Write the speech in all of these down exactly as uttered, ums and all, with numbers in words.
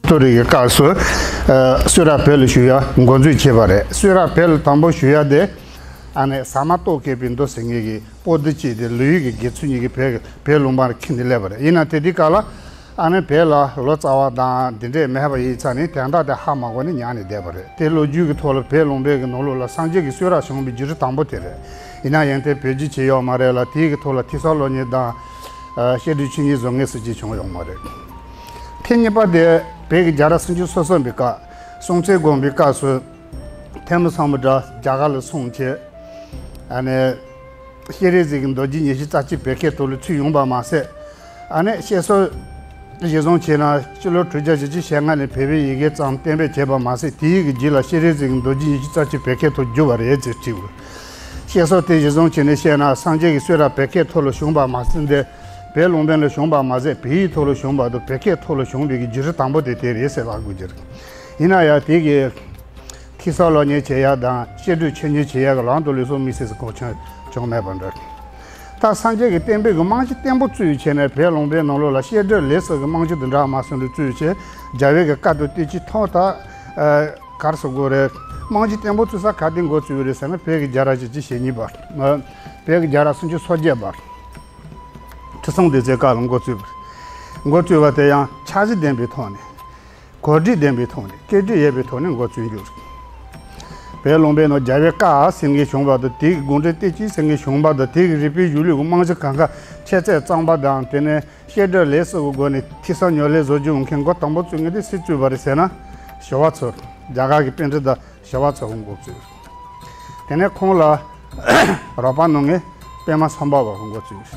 ཏོ་རི་གི་སྐབས་སུ་ཨ་གསུང་རབ་བོད་ལ་ཞུ་ཡ་འགོ་འཛུགས་བྱས་པ་རེད། གསུང་རབ་བོད་ལ་དང་པོ་ཞུ་ཡ་དེ་ཨ་ནི་ཟ་མ་ཏོག་བཀོད་པའི་མདོ་ཟེར་མཁན་གྱི་པོ་ཏི་གཅིག་དེ་ལི་ཡུལ་གྱི་དགེ་ཚུལ་གཉིས་ཀྱིས་བོད་བོད་ལུང་པར་ཁྱེར་ནས་སླེབས་པ་རེད། ཡིན་ན་དེ་དུས་སྐབས་ལ་ཨ་ནི་བོད་ལ་ལོ་ཙཱ་བ་དང་འདི་འདྲས་མེད་པ་ཡིན་ཙང་ནི་དོན་དག་དེ་ཧ་མ་གོ་ནས་ཉར་ནས་བསྡད་པ་རེད། དེ་ལོ་རྒྱུས་ཀྱི་ཐོག་ལ་བོད་ལུང་པའི་གི་ནང་ལོགས་ལ་སངས་རྒྱས་ཀྱི་གསུང་རབ་བྱུང་བའི་བརྒྱུད་རིམ་དང་པོ་དེ་རེད། ཡིན་ན་ཡང་དེ་བེད་སྤྱོད་བྱས་ཡོད་མ་རེད་ལ། དེའི་གི་ཐོག་ལ་ཐོས་བསམ་སློབ་གཉེར་དང་ཨ་བཤད་སྒྲུབ་ཆོས་གཉེར་བཟོ་མཁན་སུ་གཅིག་བྱུང་ཡོད་མ་རེད། ཐེངས་གཉིས་པ་དེ་བོད་ཀྱི་རྒྱལ་རབས་སུམ་ཅུ་སོ་གསུམ་པའི་སྐབས་སྲོང་བཙན་སྒམ་པོའི་སྐབས་སུ་ཐོན་མི་སམ་བྷོ་ཊ་རྒྱ་གར་ལ་སོང་བྱས། ཨ་ནི་སྤྱན་རས་གཟིགས་ཀྱི་མདོ་རྒྱུད་ཉི་ཤུ་རྩ་གཅིག་བོད་སྐད་ཐོག་ལ་ཚུར་ཡོང་བ་མ་ཟད། ཨ་ནི་བཤད་སྲོལ་གཞིར་བཟུང་བྱས་ན་སྤྱི་ལོ་དྲུག་བརྒྱ་བཞི་བཅུ་ཞེ་ལྔ་ནས་བོད་པའི་ཡི་གེ་བརྩམས་གཏན་འབེབས་བྱས་པ་མ་ཟད། དེའི་གི་རྗེས་ལ་སྤྱན་རས་གཟིགས་ཀྱི་མདོ་རྒྱུད་ཉི་ཤུ་རྩ་གཅིག་བོད་སྐད་ཐོག་བསྒྱུར་བ་རེད་ཅེས་བྲིས་ཡོད། བཤད་སྲོལ་དེ་གཞིར་བཟུང་བྱས་ནས་བཤད་ན་སངས་རྒྱས་ཀྱི་གསུང་རབ་བོད་སྐད་ཐོག་ལ་བྱུང་བ་མ་ཟད། འདི་བོད་ལུང་པ་ལ་བྱུང་བ་མ་ཟད། བོད་ཡིག་ཐོག་ལ་བྱུང་བ་དང་བོད་སྐད་ཐོག་ལ་བྱུང་བའི་གི་བརྒྱུད་རིམ་དང་པོ་དེ་དེ་རེད་ཟེར་ལབ་དགོས་ཀྱི་རེད། ཡིན་ན་ཡང་དེ་གི་ཐོས་བསམ་སློབ་གཉེར་བྱེད་ཡ་དང་བཤད་སྒྲུབ་ཆོས་གཉེར་བྱེད་ཡ་གི་ལམ་དུ་ལུས་སྲོག་མི་སྲིད་ཟེར་གོ་བྱུང་བྱུང་མེད་པ་འདྲ། ད་སངས་རྒྱས་ཀྱི་བསྟན་པའི་གི་རྨང་གཞི་བརྟན་པོ་བཙུགས་བྱས་ནས་བོད་ལུང་པའི་ནང་ལོགས་ལ་བཤད་སྒྲུབ་ལས་སོགས་ཀྱི་རྨང་གཞི་དང་འདྲ་མ་སོང་དུ་བཙུགས་བྱས། རྒྱལ་བའི་གི་བཀའ་དང་བསྟན་བཅོས་ཐོག་ད་ཨ་ག་རེ་ཟེར་དགོས་རེད། རྨང་གཞི་བརྟན་པོ་བཙུགས་ས་ག་དུས་འགོ་བཙུགས་པ་རེད་ཟེར་ན། བོད་ཀྱི་རྒྱལ་རབས་བཞི་བཅུ་ཞེ་གཉིས་པ། ཨ་བོད་ཀྱི་རྒྱལ་རབས་སུམ་ཅུ་སོ་བརྒྱད་པ། ཁྲི་སྲོང་ལྡེ་བཙན་སྐབས་ལ་འགོ་བཙུགས་པ་རེད། འགོ་བཙུགས་པ་དེ་ཡང་འཆར་གཞི་ལྡན་པའི་ཐོག་ནས། གོ་སྒྲིག་ལྡན་པའི་ཐོག་ནས། བཀོད་སྒྲིག་ཡོད་པའི་ཐོག་ནས་འགོ་བཙུགས་རྒྱུ་རེད། བོད་ལུང་པའི་ནང་རྒྱལ་བའི་བཀའ་ཟེར་མཁན་བྱུང་བ་དང་། དེའི་དགོངས་འགྲེལ་བསྟན་བཅོས་ཟེར་མཁན་བྱུང་བ་དང་། དེའི་རིགས་པའི་གཞུང་ལུགས་ཀྱི་རྨང་གཞི་གང་ག་འཆད་རྩོད་རྩོམ་པ་དང་། དེ་ནས་བཤད་སྒྲུབ་ལས་སོགས་ཀྱི་སྒོ་ནས་ཐོས་བསམ་ཉམས་ལེན་བཟོ་རྒྱུ་འོང་མཁན་འགོ་དང་པོ་བཙུགས་མཁན་དེ་སུས་བཙུགས་པ་རེད་ཟེར་ན། ཞི་བ་འཚོ། རྒྱ་གར་གྱི་པཎྜི་ཏ་ཞི་བ་འཚོ་གིས་འགོ་བཙུགས། དེ་ནས་ཁོང་ལ་རོགས་པ་གནང་མཁན་པདྨ་སམ་བྷ་ཝ་འགོ་བཙུགས།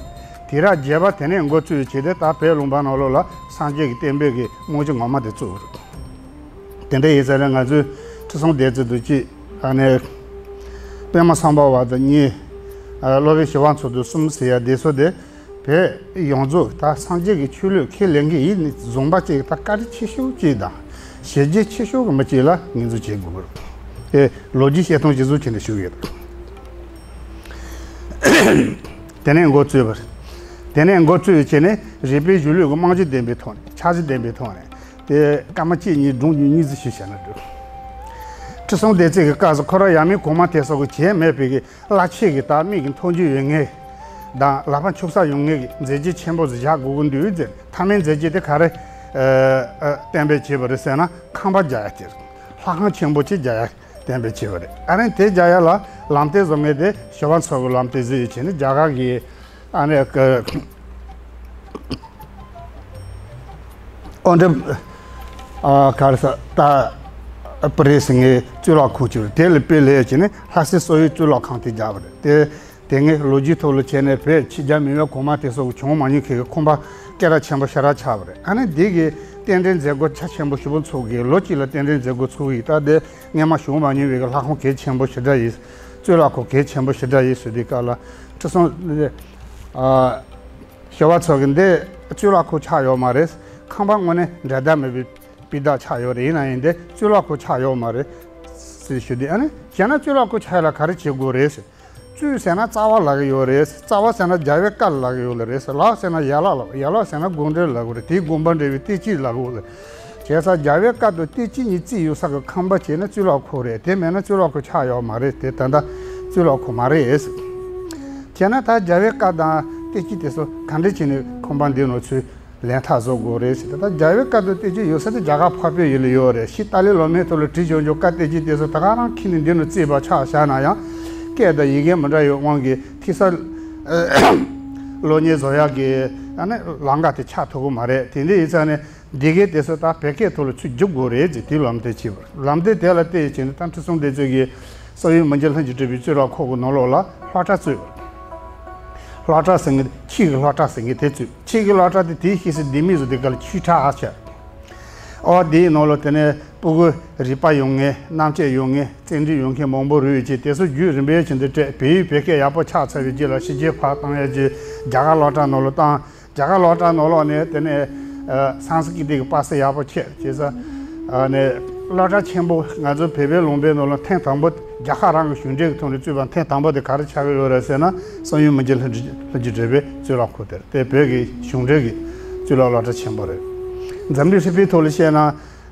དེ་ར་རྒྱས་པ་དེ་ནས་འགོ་བཙུགས་བྱས་ཏེ། ད་བོད་ལུང་པ་ནང་ལོགས་ལ་སངས་རྒྱས་ཀྱི་བསྟན་པའི་གི་རྨང་གཞི་ངོ་མ་དེ་བཙུགས་པ་རེད། དེ་འདྲ་ཡིན་ཙང་ནས་ང་ཚོས་ཁྲི་སྲོང་ལྡེ་བཙན་དང་གཅིག་ཨ་ནི་པདྨ་སམ་བྷ་ཝ་དང་གཉིས། ཨ་སློབ་དཔོན་ཞི་བ་འཚོ་དང་གསུམ་ཟེར་ཡ་དེ་ཚོ་དེ། བོད་ཡོངས་རྫོགས་ད་སངས་རྒྱས་ཀྱི་ཆོས་ལུགས་ཁས་ལེན་མཁན་ཡིན་ནི་བཟུང་པ་གཅིག་ད་བཀའ་དྲིན་ཆེ་ཤོས་གཅིག་དང་། གཞི་རྒྱ་ཆེ་ཤོས་ཀྱི་མི་གཅིག་ལ་ངོས་འཛིན་བྱེད་དགོས་ཀྱི་རེད། དེ་ལོ་རྒྱུས་བཤད་སྟངས་གཞིར་བཟུང་བྱས་ནས་ཞུ་གི་ཡོད། དེ་ནས་འགོ་བཙུགས་པ་རེད། དེ་ནས་འགོ་བཙུགས་བྱས་ནས་རིགས་པའི་གཞུང་ལུགས་ཀྱི་རྨང་གཞི་ལྡན་པའི་ཐོག་ནས། འཆར་གཞི་ལྡན་པའི་ཐོག་ནས། དེ་སྐར་མ་གཅིག་གཉིས་སྒྲུང་རྒྱུན་གཉིས་ཙམ་ཞིག་བཤད་ན་འགྲིག་ཁྲི་སྲོང་ལྡེ་བཙན་གྱི་སྐབས་སུ་ཁོ་རང་ཡབ་མེས་གོང་མ་དེ་ཚོ་གིས་བྱས་མེད་པའི་གི་རླབས་ཆེ་གི་ད་མིག་གིས་མཐོང་རྒྱུ་ཡོད་མཁན་དང་། ལག་པ་འཁྱུག་ས་ཡོད་མཁན་གྱི་མཛད་རྗེས་ཆེན་པོ་ཞིག་བཞག་དགོས་ཀྱི་འདུག་ཟེར། མཐའ་མའི་མཛད་རྗེས་དེ་ག་རེ་ཨ་ཨ་གཏན་འབེབས་བྱས་པ་རེད་ཟེར་ན། ཁང་པ་རྒྱག་ཡ་དེ་རེད། ལྷ་ཁང་ཆེན་པོ་ཅིག་རྒྱག་ཡ་གཏན་འབེབས་བྱས་པ་རེད། ཨ་ནི་དེ་རྒྱག་ཡ་ལ་ལམ་སྟོན་བཟོ་མཁན་དེ་ཞི་བ་འཚོ་གི་ལམ་སྟོན་བཟོས་ཡོད་བྱས་ནས། རྒྱ་གར་གྱི་ཨ་ནི་ཀ་ཨོ་འདྲ་ཨ་ག་རེ་ཟ་ད་པུ་རི་ཟེར་མཁན་གཙུག་ལག་ཁང་ཅིག་རེད། དེ་ལ་དཔེ་ལེགས་བྱས་ནས་ལྷ་སའི་སོག་ཡུལ་གཙུག་ལག་ཁང་དེ་རྒྱག་པ་རེད། དེ་དེ་སྔའི་ལོ་རྒྱུས་ཐོག་ལ་བྱས་ནས་བོད་ཕྱི་རྒྱལ་མི་མང་གོང་མ་དེ་ཚོ་གིས་བྱུང་མ་མྱོང་མཁན་གྱི་ཁང་པ་སྐད་གྲགས་ཆེན་པོ་ཞེ་དྲག་ཆགས་པ་རེད། ཨ་ནི་འདི་གི་རྟེན་འབྲེལ་མཛད་སྒོ་རྒྱ་ཆེན་པོ་ཞེ་པོ་ཚོགས་ཀྱི། ལོ་གཅིག་ལ་རྟེན་འབྲེལ་མཛད་སྒོ་ཚོགས་ཀྱི། ད་དེ་སྔོན་མ་བྱུང་མ་མྱོང་བའི་གི་ལྷ་ཁང་གལ་ཆེན་པོ་ཞེ་དྲག་ཡིན། གཙུག་ལག་ཁང་གལ་ཆེན་པོ་ཞེ་དྲག་ཡིན་ཟེར་དུས་སྐབས་ལ། ཁྲི་སྲོང་ཨ་ཞི་བ་འཚོ་གིས་འདི་གཙུག་ལག་ཁང་ཆགས་ཡོད་མ་རེད། ཁང་པ་དངོས་གནས་འགྲན་ཟླ་མེད་པའི་སྤུས་དག་ཆགས་ཡོད་རེད། ཡིན་ན་ཡང་འདི་གཙུག་ལག་ཁང་ཆགས་ཡོད་མ་རེད་ཟེར་ཞུ་དུས། ཨ་ནི་བྱས་ན་གཙུག་ལག་ཁང་ཆགས་ཡ་ལ་ག་རེ་བྱེད་དགོས་རེད་ཟེར། གཙུག་ཟེར་ན་རྩ་བ་ལབ་ཀྱི་ཡོད་རེད། རྩ་བ་ཟེར་ན་རྒྱལ་བའི་བཀའ་ལབ་ཀྱི་ཡོད་ལ་རེད་ཟེར། ལག་ཟེར་ན་ཡན་ལག་ལབ། ཡན་ལག་ཟེར་ན་དགོངས་འགྲེལ་ལབ་ཀྱི་རེད། དེའི་དགོངས་པ་འགྲེལ་བའི་བསྟན་བཅོས་ལབ་ཀྱི་ཡོད་ལ། བྱས་ཙང་རྒྱལ་བའི་བཀའ་དང་བསྟན་བཅོས་གཉིས་བརྩིས་ཡོད་ས་གི་ཁང་པ་བྱས་ན་གཙུག་ལག་ཁང་རེད། དེ་མེད་ན་གཙུག་ལག་ཁང་ཆགས་ཡོད་མ་རེད། དེ་ད་ལྟ་གཙུག་ལག་ཁང་མ་རེད། བྱས་ན་ད་རྒྱལ་བའི་བཀའ་དང་བསྟན་བཅོས་དེ་ཚོ་ག་འདྲ་བྱས་ནས་ཁང་པ་འདི་ནང་ཚུར་ལེན་ཐབས་བཟོ་དགོས་རེད་ཟེར། ད་ལྟ་རྒྱལ་བའི་བཀའ་དང་བསྟན་བཅོས་ཡོད་ས་དེ་རྒྱ་གར་འཕགས་པའི་ཡུལ་ལ་ཡོད་རེད། ཕྱིས་ཏཱ་ལའི་ལོ་མའི་ཐོག་ལ་བྲིས་ཆོག་ཆོག་བཀའ་བསྟན་བཅོས་དེ་ཚོ་ད་ག་རང་ཁྱེར་ནས་འདི་ནང་བརྩིས་པ་ཆགས་བཞག་ན་ཡང་། སྐད་དང་ཡི་གེ་མི་འདྲ་བའི་དབང་གིས་ཐོས་བསམ་སློབ་གཉེར་བཟོ་ཡག་གི་ཨ་ནི་ལམ་ཁ་དེ་ཆགས་ཐུབ་ཀྱི་མ་རེད། དེ་འདྲ་ཡིན་ཙང་ནས་འདི་གའི་དེ་ཚོ་ད་བོད་སྐད་ཐོག་ལ་ཚུར་བསྒྱུར་དགོས་རེད་ཅེས་དེའི་ལམ་སྟོན་བྱས་པ་རེད། ལམ་སྟོན་དེ་ལ་བལྟས་བྱས་ནས་ད་ཁྲི་སྲོང་ལྡེ་བཙན་གྱིས་གསང་ཡུམ་མི་འགྱུར་ལྷུན་གྱིས་གྲུབ་པའི་གཙུག་ལག་ཁང་གི་ནང་ལོགས་ལ་སློབ་གྲྭ་བཙུགས། སློབ་གྲྭ་ཟེར་མཁན་ཆོས་ཀྱི་སློབ་གྲྭ་ཟེར་མཁན་དེ་བཙུགས། ཆོས་ཀྱི་སློབ་གྲྭ་དེ་དེའི་ཤེས་སུ་ལྡན་མིན་བཟོ་དེ་ག་ལ་ཆོས་གྲྭ་ཨ་བྱས། ཨོ་དེའི་ནང་ལ་དེ་ནས་སྤུ་གུ་རིག་པ་ཡོད་མཁན། རྣམ་དཔྱོད་ཡོད་མཁན། བརྩོན་འགྲུས་ཡོད་མཁན་མང་པོ་རུབ་བྱས། དེ་ཚོ་རྒྱུན་རིང་པོའི་ཆེད་དུ་སྤྲད། བོད་ཡིག་བོད་སྐད་ཡག་པོ་ཆགས་ཚར་བའི་རྗེས་ལ་ཕྱི་རྒྱལ་ཕར་བཏང་ཡ་གྱི་རྒྱ་གར་སློབ་གྲྭ་ནང་ལ་བཏང་། རྒྱ་གར་སློབ་གྲྭ་ནང་ལོགས་ནས་དེ་ནས་ཨ་སཾ་སྐྲྀ་ཏ་གི་པ་སེ་ཡག་པོ་ཁྱེར་བྱས་ཙང་། ཨ་ནས་སློབ་གྲྭ་ཆེན་པོ་ང་ཚོ་བོད་པའི་ལུང་པའི་ནང་ལ་ཐེངས་དང་པོ་རྒྱ་གར་རང་གི་གཞུང་འབྲེལ་གྱི་ཐོག་ནས་བཙུགས་པ་ཐེངས་དང་པོ་དེ་ག་རེ་ཆགས་ཀྱི་ཡོད་རེད་ཟེར་ན། གསང་ཡུམ་མི་འགྱུར་ལྷུན་གྱིས་ལྷུན་གྱིས་གྲུབ་པའི་གཙུག་ལག་ཁང་དེ་རེད། དེ་བོད་ཀྱི་གཞུང་འབྲེལ་གྱི་གཙུག་ལག་སློབ་གྲྭ་ཆེན་པོ་རེད། འཛམ་གླིང་ཧྲིལ་པོའི་ཐོག་ལ་བཤད་ན།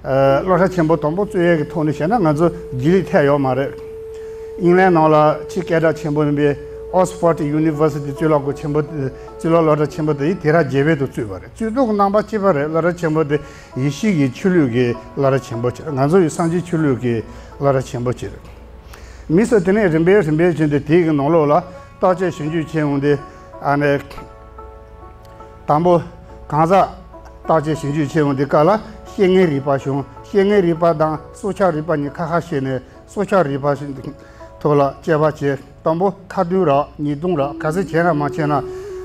ཨ། སློབ་གྲྭ་ཆེན་པོ་དང་པོ་བཙུགས་ཡས་ཀྱི་ཐོག་ནས་བཤད་ན་ང་ཚོ་རྗེས་ལུས་ཐེབས་ཡོད་མ་རེད། ཨིང་ལན་ནང་ལ་ཆེས་སྐད་གྲགས་ཆེན་པོ་ཡིན་པའི་Oxford University གཙུག་ལག་སྒོ་ཆེན་པོ། གཙུག་ལག་སློབ་གྲྭ་ཆེན་པོ་དེ་ཡིས་དུས་རབས་བརྒྱད་པའི་དུས་བཙུགས་པ་རེད། བཙུགས་ཐོག་གི་རྣམ་པ་གཅིག་པ་རེད། སློབ་གྲྭ་ཆེན་པོ་དེ་ཡེ་ཤུ་གི་ཆོས་ལུགས་ཀྱི་སློབ་གྲྭ་ཆེན་པོ་ཅིག་རེད། ང་ཚོ་ཡི་སངས་རྒྱས་ཆོས་ལུགས་ཀྱི་སློབ་གྲྭ་ཆེན་པོ་ཅིག་རེད། མི་ཚོ་དེ་ནས་རིམ་པས་རིམ་པས་བྱས་ཏེ་དེའི་གི་ནང་ལོགས་ལ་བརྟག་དཔྱད་ཞིབ་འཇུག་བྱས་འོང་དུས། ཨ་ནི། དང་པོ། གང་ཟག་བརྟག་དཔྱད་ཞིབ་འཇུག་བྱས་འོང་དུས་སྐབས་ལ་སྐྱེ་དངོས་རིག་པ་བྱུང་། སྐྱེ་དངོས་རིག་པ་དང་སྲོག་ཆགས་རིག་པ་གཉིས་ཁ་ཁ་ཕྱེ་ནས་སྲོག་ཆགས་རིག་པ་ཞིག་ཐོག་ལ་དཔྱད་པ་བྱས། དང་པོ་ཁ་རྡུང་རག་ཉེས་རྡུང་རག་ག་ཚོད་བྱས་ན་མ་བྱས་ན་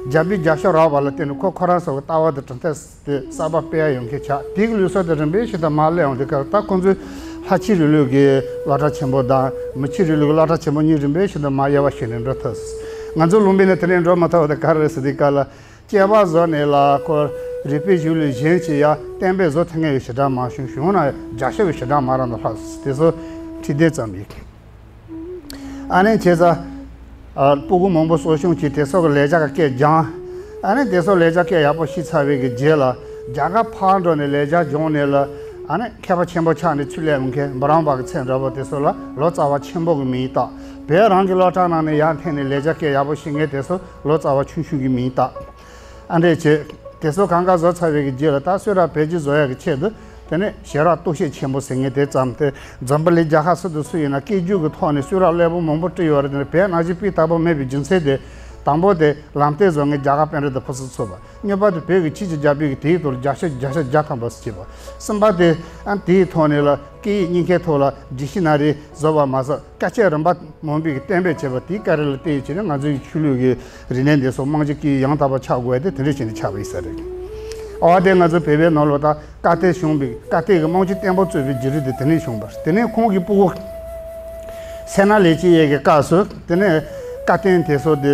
བརྒྱ་པའི་བརྒྱ་ཤོག་རག་པ་ལ་བརྟེན་ནས་ཁོ་ཁོ་རང་ཚོ་གི་ལྟ་བ་དང་གྲུབ་མཐའ་དེ་གསར་པ་སྤེལ་ཡ་ཡོང་མཁན་ཆགས། དེ་གི་ལུགས་སྲོལ་དེ་རིམ་པས་ཞིག་དང་མར་སླེབས་འོང་དུས་སྐབས་ལ་ད་ཁོང་ཚོས་ལྷ་ཆོས་རིང་ལུགས་ཀྱི་སློབ་གྲྭ་ཆེན་པོ་དང་མི་ཆོས་རིང་ལུགས་ཀྱི་སློབ་གྲྭ་ཆེན་པོ་གཉིས་རིམ་པས་ཞིག་དང་མར་དབྱེ་བ་ཕྱེ་ནས་འགྲོ་ཐུབ། ང་ཚོ་ལུང་པའི་ནས་དེ་ནས་འགྲོ་མ་ཐུབ་པ་དེ་ག་རེ་རེད་ཟེར་དུས་སྐབས་ལ། དཔྱད་པ་བཟོ་ནས་ལ་ཁོ་རིག་པའི་གཞུང་ལུགས་གཞན་གྱིས་ཡང་གཏན་འབེབས་བཟོ་ཐུབ་མཁན་ཡོད་ཞེ་དྲག་མ་བྱུང་། བྱུང་ན་བརྒྱ་ཤོག་ཞེ་དྲག་མ་རག་ན་ལྷག་དེ་ཚོ་ཁྲི་སྡེ་ཙམ་ཡིན། ཨ་ནི་བྱས་ཙང་། ཨ། སྤུ་གུ་མང་པོ་གསོ་སྐྱོང་བྱས་དེ་ཚོ་གི་ལས་བྱ་གི་སྐད་སྦྱངས། ཨ་ནི་དེ་ཚོ་ལས་བྱ་སྐད་ཡག་པོ་ཤེས་ཚར་བའི་གི་རྗེས་ལ་རྒྱ་གར་ཕར་འགྲོ་ནས་ལས་བྱ་སྦྱངས་ནས་ལ། ཨ་ནི་མཁས་པ་ཆེན་པོ་ཆགས་ནས་ཚུར་སླེབས་མཁན་བྷ་རམ་པ་གི་ཚད་འདྲ་པོ་དེ་ཚོ་ལ་ལོ་ཙཱ་བ་ཆེན་པོ་གི་མིང་བཏགས། བོད་རང་གི་སློབ་གྲྭ་ནང་ནས་ཡར་འཐེན་ནས་ལས་བྱ་སྐད་ཡག་པོ་ཤེས་མཁན་དེ་ཚོ་ལོ་ཙཱ་བ་ཆུང་ཆུང་གི་མིང་བཏགས། ཨ་འདྲས་བྱས། དེ་ཚོ་གང་ག་བཟོ་ཚར་བའི་གི་རྗེས་ལ་ད་གསུང་རབ་བེད་སྤྱོད་བཟོ་ཡ་གི་ཆེད་དུ། དེ་ནས་ཞལ་རག་རྟོག་ཞིབ་ཆེན་པོ་ཟེར་མཁན་དེ་བརྩམས་ཏེ། འཛམ་བུ་གླིང་རྒྱལ་ཁབ་སུ་དང་སུ་ཡིན་ན་སྐད་སྒྱུར་གི་ཐོག་ནས་གསུང་རབ་ཀླད་པ་མང་པོ་བྲིས་ཡོད་རེད། དེ་ནས་བོད་ནང་བཞིན་སྤུས་དག་པོ་མེད་པའི་རྒྱུ་མཚན་དེ། དང་པོ་དེ་ལམ་སྟོན་བཟོ་མཁན་རྒྱ་གར་པཎྜི་ཏ་ཕུན་སུམ་ཚོགས་པ། གཉིས་པ་དེ་བོད་ཀྱི་ཆོས་ཀྱི་རྒྱལ་པོའི་གི་དེའི་ཐོག་ལ་རྒྱ་ཆོས་བརྒྱ་ཆ་བརྒྱ་ཐམ་པ་ཟེར་བྱས་པ། གསུམ་པ་དེ་ཨ་དེའི་ཐོག་ནས་ལ་སྐད་ཡིག་རྙིང་ཁའི་ཐོག་ལ་ཌིག་ཤི་ན་རི་བཟོ་བ་མ་ཟད། དཀའ་སྤྱད་རིམ་པ་མང་པོའི་གི་གཏན་འབེབས་བྱས་པ་དེའི་བཀའ་དྲིན་ལ་བརྟེན་བྱས་ནས་ང་ཚོའི་ཆོས་ལུགས་ཀྱི་རིག་གནས་འདི་ཚོ་རྨང་གཞི་སྐད་ཡིག་ཡང་དག་པ་ཆགས་དགོས་ཏེ་དེ་འདྲ་བྱས་ནས་ཆགས་པ་ཡིན་ས་རེད། ཨ་དེ་ང་ཚོ་བོད་པའི་ནང་ལོགས་ད་བཀའ་བསྟན་བྱུང་བའི་བཀའ་བསྟན་གྱི་རྨང་གཞི་བརྟན་པོ་བཙུགས་པའི་བརྒྱུད་རིམ་དེ་དེ་ནས་བྱུང་བ་རེད། དེ་ནས་ཁོང་གི་སྤུ་གུ་སད་ན་ལེགས་མཇིང་ཡས་ཀྱི་སྐབས་སུ་དེ་ནས་བཀའ་བསྟན་དེ་ཚོ་དེ་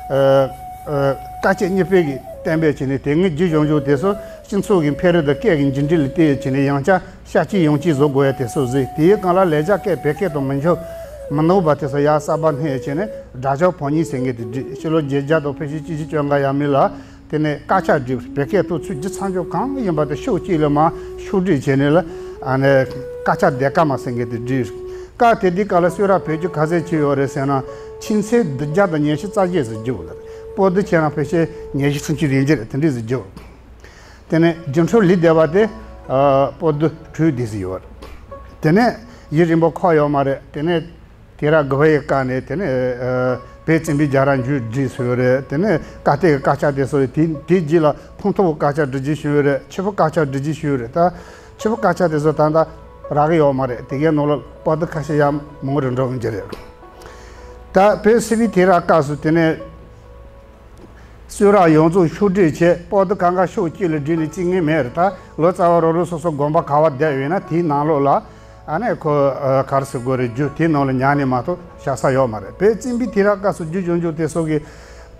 ཨ་ཨ་བཀའ་བཅད་གཉིས་པའི་གི་གཏན་འབེབས་བྱས་ནས་དེ་སྔའི་རྒྱུད་སྦྱོང་རྒྱུ་དེ་ཚོ་སྤྱི་ཚོགས་ཀྱི་འཕེལ་རིམ་དང་སྐད་ཀྱི་འགྱུར་འགྲོས་ལ་བལྟས་བྱས་ནས་ཡང་བསྐྱར། ཤ་གཅིག་ཡང་གཅིག་བཟོ་དགོས་ཡ་དེ་ཚོ་བཟོས། དེའི་སྒང་ལ་ལས་བྱ་སྐད་བོད་སྐད་དང་མི་འགྲོ་མི་ནོར་བ་དེ་ཚོ་ཡར་གསར་པ་སྣོན་བྱས་ནས་སྒྲ་སྦྱོར་བམ་གཉིས་ཟེར་མཁན་དེ་བསྒྲིགས། ཕྱི་ལོ་བརྒྱད་བརྒྱ་དང་ཕལ་ཆེར་བཅུ་བཞི་བཅོ་ལྔ་ཡས་མས་ལ་དེ་ནས་དཀར་ཆག་བསྒྲིགས། བོད་སྐད་ཐོག་ཚུར་བསྒྱུར་ཚར་འཇོག་གང་ཡིན་པ་དེ་ཤོག་གཅིག་ལ་མར་ཤོག་སྒྲིག་བྱས་ནས་ལ་ཨ་ནི་དཀར་ཆག་ལྡན་དཀར་མ་ཟེར་མཁན་དེ་བསྒྲིགས། སྐབས་དེ་དུས་སྐབས་ལ་གསུང་རབ་བེད་སྤྱོད་ག་ཚད་བྱས་ཡོད་རེད་ཟེར་ན་ཆུ་ཚོད་བདུན་བརྒྱ་དང་ཉི་ཤུ་རྩ་བརྒྱད་ཙམ་བསྒྱུར་བ་རེད། པོ་ཏི་བྱས་ན་ཕལ་ཆེར་ཉི་ཤུ་སུམ་ཅུ་རེ་གཅིག་རེད། དེ་འདྲས་ཙམ་བསྒྱུར། དེ་ནས་སྒྱུ་འཕྲུལ་ལས་སྡེ་པ་དེ་ཨ་པོ་ཏི་དྲུག་དེ་ཙམ་ཡོད་རེད། དེ་ནས་ཡུན་རིང་པོ་འཁོར་ཡོད་མ་རེད། དེ་ནས་དུས་རབས་དགུ་པའི་སྐབས་ནས་དེ་ནས་ཨ་བོད་བཙན་པོའི་རྒྱལ་རབས་མཇུག་བསྒྲིལ་སོང་ཡོད་རེད། དེ་ནས་བཀའ་བསྟན་གྱི་དཀར་ཆག་དེ་ཚོ་དེ་དེའི་རྗེས་ལ་ཁུངས་ཐུབ་པའི་དཀར་ཆག་སྒྲིག་བརྒྱུད་བྱུང་ཡོད་རེད། ཕྱི་པའི་དཀར་ཆག་སྒྲིག་བརྒྱུད་བྱུང་ཡོད་རེད། ད་ཕྱི་པའི་དཀར་ཆག་དེ་ཚོ་ད་ལྟ་རག་གི་ཡོད་མ་རེད། དེ་གའི་ནང་ལ་པོ་ཏི་ཁ་ཤས་ཡང་མང་རུ་འགྲོ་གི་རེད། ད་བོད་སིལ་བུའི་དུས་རབས་སྐབས་སུ་དེ་ནས། གསུང་རབ་ཡོངས་རྫོགས་ཤོག་སྒྲིག་བྱས། པོ་ཏི་གང་ག་ཤོག་གཅིག་ལ་བསྒྲིགས་ནས་བརྩི་མཁན་མེད་རེད། ད་ལོ་ཙཱ་བ་རོ་རོ་སོ་སོ་དགོན་པ་ག་བ་བསྡད་ཡོད་ན་དེའི་ནང་ལོགས་ལ་ཨ་ནི་ཁོ་ཨ་ག་རེ་ཟེར་དགོས་རེད། རྒྱུ་དེའི་ནང་ལ་ཉར་ནས་མ་གཏོགས་བཞག་ས་ཡོད་མ་རེད། བོད་བཙན་པོའི་དུས་རབས་སྐབས་སུ་རྒྱུད་སྦྱོང་རྒྱུ་དེ་ཚོ་གི་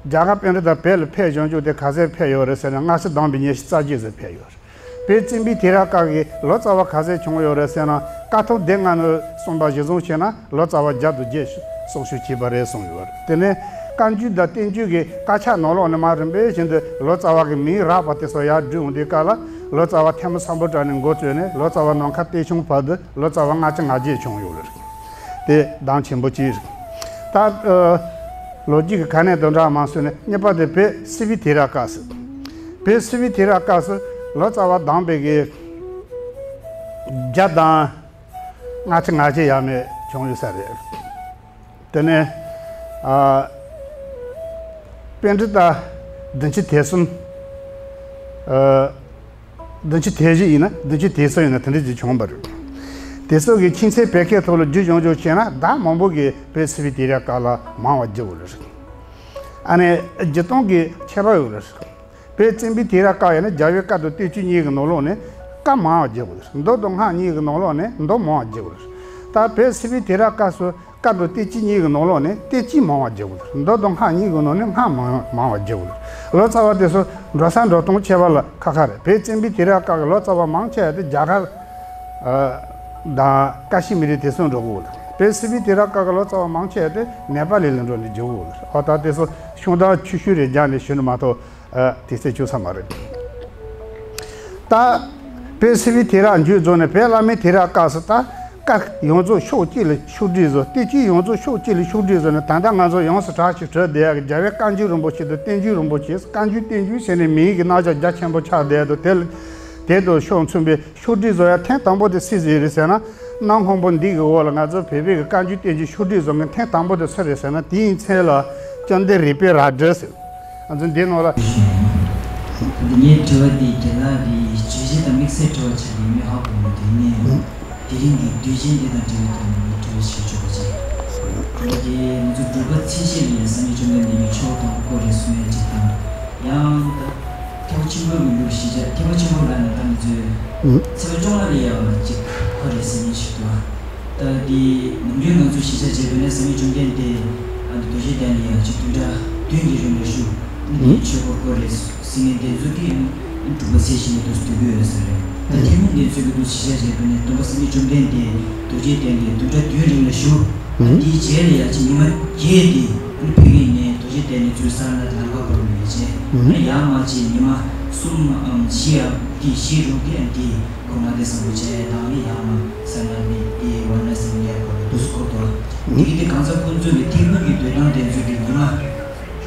རྒྱ་གར་པཎྜི་ཏ་བོད་ལ་ཕེབས་སྦྱོང་རྒྱུ་དེ་ག་ཚད་ཕེབས་ཡོད་རེད་ཟེར་ན་སྔ་ཕྱི་བསྡོམས་པས་ཉི་ཤུ་རྩ་བརྒྱད་ཙམ་ཕེབས་ཡོད་རེད། བོད་བཙན་པོའི་དུས་རབས་སྐབས་ཀྱི་ལོ་ཙཱ་བ་ག་ཚད་བྱུང་ཡོད་རེད་ཟེར་ན། ཀཿཐོག་སྡེ་ལྔ་ནས་གསུངས་པ་གཞིར་བཟུང་བྱས་ན་ལོ་ཙཱ་བ་བརྒྱ་དང་བརྒྱད་སོགས་ཤིག་བྱས་པ་རེད་གསུངས་ཡོད་རེད། དེ་ནས་བཀའ་འགྱུར་དང་བསྟན་འགྱུར་གྱི་དཀར་ཆག་ནང་ལོགས་ནས་མར་རིམ་པས་བཞིན་དུ་ལོ་ཙཱ་བ་གི་མིང་རགས་པ་དེ་ཚོ་ཡར་བསྒྲིགས་འོང་དུས་སྐབས་ལ་ལོ་ཙཱ་བ་ཐོན་མི་སམ་བྷོ་ཊ་ནས་འགོ་བཙུགས་ནས་ལོ་ཙཱ་བ་ནམ་མཁའ་བསྟན་སྐྱོང་བར་དུ་ལོ་ཙཱ་བ་ལྔ་བཅུ་ང་བརྒྱད་བྱུང་ཡོད་རེད། དེ་གདངས་ཆེན་པོ་གཅིག་རེད། ད་ཨ་ལོ་རྒྱུས་ཀྱི་ག་ནས་དོན་དག་མང་སོང་ནས་གཉིས་པ་དེ་བོད་སིལ་བུའི་དུས་རབས་སྐབས་སུ། བོད་སིལ་བུའི་དུས་རབས་སྐབས་སུ་ལོ་ཙཱ་བ་བསྡོམས་པས་ཀྱི་བརྒྱ་དང་ལྔ་བཅུ་ང་བརྒྱད་ཡས་མས་བྱུང་ཡོད་ས་རེད། དེ་ནས་ཨ་པཎྜི་ཏ་བདུན་ཅུ་དོན་གསུམ། ཨ་བདུན་ཅུ་དོན་བཞི་ཡིན་ན་བདུན་ཅུ་དོན་གསུམ་ཡིན་ན་དེ་འདྲ་ཅིག་བྱུང་བ་རེད། དེ་ཚོ་གི་ཆུ་ཚོད་བོད་སྐད་ཐོག་ལ་རྒྱུད་སྦྱོང་རྒྱུ་བྱས་ན་ད་མང་པོ་གིས་བོད་སིལ་བུའི་དུས་རབས་སྐབས་ལ་མང་བ་བརྒྱབ་ཡོད་རེད། ཨ་ནི་བརྒྱུད་སྟངས་ཀྱི་ཁྱད་པར་ཡོད་རེད། བོད་བཙན་པོའི་དུས་རབས་སྐབས་ཡིན་ན་རྒྱལ་བའི་བཀའ་དང་བསྟན་བཅོས་གཉིས་ཀྱི་ནང་ལོགས་ནས་བཀའ་མང་བ་བརྒྱབ་ཡོད་རེད། མདོ་དང་སྔགས་གཉིས་ཀྱི་ནང་ལོགས་ནས་མདོ་མང་བ་བརྒྱབ་ཡོད་རེད། ད་བོད་སིལ་བུའི་དུས་རབས་སྐབས་སུ་བཀའ་དང་བསྟན་བཅོས་གཉིས་ཀྱི་ནང་ལོགས་ནས་བསྟན་བཅོས་མང་བ་བརྒྱབ་ཡོད་རེད། མདོ་དང་སྔགས་གཉིས་ཀྱི་ནང་ནས་སྔགས་མང་མང་བ་བརྒྱབ་ཡོད་རེད། ལོ་ཙཱ་བ་དེ་ཚོ་འགྲོ་ས་འགྲོ་སྟངས་ཁྱད་པར་ལ་ཁ་ཁ་རེད། བོད་བཙན་པོའི་དུས་རབས་སྐབས་ཀྱི་ལོ་ཙཱ་བ་མང་ཆེ་བ་དེ་རྒྱ་གར་ཨ་དང་ཀ་ཤི་མིར་དེ་ཚོ་འགྲོ་གི་ཡོད་རེད། བོད་སིལ་བུའི་དུས་རབས་སྐབས་ཀྱི་ལོ་ཙཱ་བ་མང་ཆེ་བ་དེ་ནེ་པ་ལི་ལ་འགྲོ་ནས་བརྒྱབ་ཡོད་རེད། ཨ་ད་དེ་ཚོ་ཤོང་སྟངས་ཆུང་ཤོས་རེ་རྒྱག་ནས་ཞུ་ནི་མ་གཏོགས། ཨ་དེ་ཚོ་བཅུག་ས་མ་རེད། ད་ བོད་སིལ་བུའི་དུས་རབས་མཇུག་རྫོགས་ནས་བོད་བླ་མའི་དུས་རབས་སྐབས་སུ་ད་བཀའ་ཡོངས་རྫོགས་ཕྱོགས་གཅིག་ལ་ཕྱོགས་སྒྲིག་བཟོ། བསྟན་བཅོས་ཡོངས་རྫོགས་ཕྱོགས་གཅིག་ལ་ཕྱོགས་སྒྲིག་བཟོ་ནས། ད་ལྟ་ང་ཚོ་ཡོངས་སུ་གྲགས་ཤིང་གྲགས་བསྡད་ཡག་གི་རྒྱལ་བའི་བཀའ་འགྱུར་རིན་པོ་ཆེ་དང་བསྟན་འགྱུར་རིན་པོ་ཆེ། བཀའ་འགྱུར་བསྟན་འགྱུར་ཟེར་ནས་མིང་གི་རྣམ་གཞག་རྒྱ་ཆེན་པོ་ཆགས་བསྡད་འདུག་དེ་ལ་དེ་དང་ཕྱོགས་མཚུངས་པའི་ཕྱོགས་སྒྲིག་བཟོ་ཡ་ཐེངས་དང་པོ་དེ་སུས་བཟོས་རེད་ཟེར་ན། གནམ་སྔོན་པོ་འདི་གི་འོག་ལ་ང་ཚོ་བོད་པའི་གི་བཀའ་འགྱུར་བསྟན་འགྱུར་ཕྱོགས་སྒྲིག་བཟོ་མཁན་ཐེངས་དང་པོ་དེ་སུ་རེད་ཟེར་ན། དེའི་མཚན་ལ་བཅོམ་ལྡན་རིག་པའི་རལ་གྲི་ཟེར། ང་ཚོ་འདི་ནང་ལ། འདི་ངའི་དྲི་བ་འདི་རྒན་ལགས་ཀྱི་བརྗོད་གཞི་དང་དམིགས་བསལ་དྲི་བ་ཆགས་ཀྱི་མེད། ཧ་གོ་མི་འདུག་ནས་དེ་རིང་གི་དུས་ཆེན་འདི་དང་འབྲེལ་བའི་ཐོག་ནས་དྲི་བ་ཞིག་ཞུ་ཆོག་པ་བྱས། ད་ལྟ་དེ་ང་ཚོ་འབྲུག་པ་ཚེས་བཞི་ལ་ཡང་སངས་རྒྱས་བཅོམ་ལྡན་འདས་ཀྱི་ཆོས་དང་པོ་རེད་གསུང་ཡ་ཅིག་དང་། ཡང་ད་ཐེག་པ་ཆེན་པོའི་གི་ལུགས་གཞི་བྱས། ཐེག་པ་ཆེན་པོ་ལབ་ན་ད་ང་ཚོའི་ཚེས་པ་བཅོ་ལྔ་ལ་ཡང་ཅིག་ཁོ་རེད་ཟེར་མཁན་ཞིག་འདུག་ད་དེ་ནམ་རྒྱུན་ང་ཚོ་གཞིས་ཆགས་བྱས་པ་ཡིན་ན་སངས་རྒྱས་བཅོམ་ལྡན་འདས་ཨ་ནི་རྡོ་རྗེ་གདན་ལ་ཡང་ཅིག་བདུན་ཕྲག་བདུན་གྱི་རིང་ལ་བཞུགས། ཨ་ནི་ཆོས་འཁོར་བསྐོར་རེད་ཟེར་མཁན་དེ་ཚོ་གིས་ཨ་ནི་འབྲུག་པ་ཚེས་བཞི་ནས་འདུག་སེ་སྡོད་ཀྱི་ཡོད་ས་རེད། ད་ཐེག་དམན་དེ་ཚོ་གིས་འདུག་གཞིས་ཆགས་བྱས་པ་ཡིན་ན་སྟོན་པ་སངས་རྒྱས་བཅོམ་ལྡན་འདས་རྡོ་རྗེ་གདན་ལ་བདུན་ཕྲག་བདུན་རིང་ལ་བཞུགས། ཨ་ནི་དེའི་རྗེས་ལ་ཡང་ཅིག་ཉི་མ་བརྒྱད་དེ་ཨ་ནི་ཕ་གི་ནས་རྡོ་རྗེ་གདན་ནས་ཚུར་ས་ལ་ལམ་ཁ་བར་ལ་ཡོད་ཅེས། ཨ་ནི་ཡང་མ་ཅིག་ཉི་མ་གསུམ་ཨམ་བཞི་ཡང་དེ་བཞི་རུ་དེ་ཨ་ནི་དེ། སྒོ་ང་དེ་བཟང་པོ་བྱས་དང་ནི་ཡང་ན་ས་ན་མི་དེ་ཝཱ་ར་ཎ་སི་ལ་ཡར་བབས་པའི་དུས་སུ་འཁོར་དོ། དེ་གི་དེ་གང་ཟག་ཀུན་རྫོབ་ཀྱི་ཐེག་དམན་གྱི་འདོད་སྟངས་དེ་ཚོ་གི་ཉི་མ་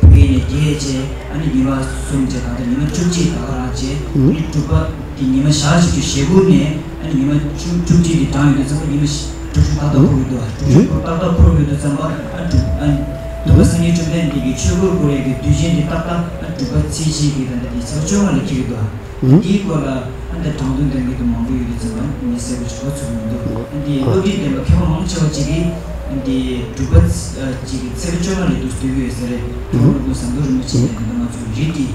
བརྒྱད་ནས་བརྒྱད་བྱས། ཨ་ནི་ཉི་མ་གསུམ་བྱས། གང་ལྟར་ཉི་མ་བཅུ་གཅིག་ད་ག་རང་བྱས། ཨ་ནི་སྒྲུབ་པ་དེ་ཉི་མ་ཞག་གཅིག་གི་ཞེ་དགུ་ནས་ཨ་ནི་ཉི་མ་བཅུ་བཅུ་གཅིག་དེ་གྲངས་ཡོད་དུས་ཙམ་པ་ཉི་མ་དྲུག་ཅུ་ཏག་ཏག་འཁོར་གྱི་འདུག་དྲུག་ཅུ་འཁོར་ཏག་ཏག་འཁོར་གྱི་འདུག་ཙམ་པ་ཨ་དྲུག་ཨ་ནི་སྟོན་པ་སངས་རྒྱས་བཅོམ་ལྡན་འདས་ཀྱི་ཆོས་འཁོར་བསྐོར་ཡས་ཀྱི་དུས་ཆེན་དེ་ཏག་ཏག་ཨ་སྒྲུབ་པ་ཚེས་བཞི་གི་ད་ལྟ་དེ་ཚེས་པ་བཅོ་ལྔ་ལ་འཁེལ་གྱི་འདུག་འདིའི་སྐོར་ལ་ཨ་འདི་དྲང་དོན་ལྡན་མཁན་དེ་མང་པོ་ཡོད་དུས་ཙམ་པ་ངས་གསལ་པོ་ཞིག་གོ་ཚོད་མི་འདུག་འདི་སློབ་ཁྲིད་ལྡན་པ་མཁས་པ་མང་ཆེ་བ་ཅིག་གིས་འདི་སྒྲུབ་པ་ཅིག་གི་ཚེས་པ་བཅོ་ལྔ་ལ་འདུག་སྡོད་ཀྱི་ཡོད་ས་རེད། ཁོང་ལུགས་ཟམ་གདོང་རིན་པོ་ཆེ་ལ་འདི་ང་ཚོ་རིགས་ཀྱི་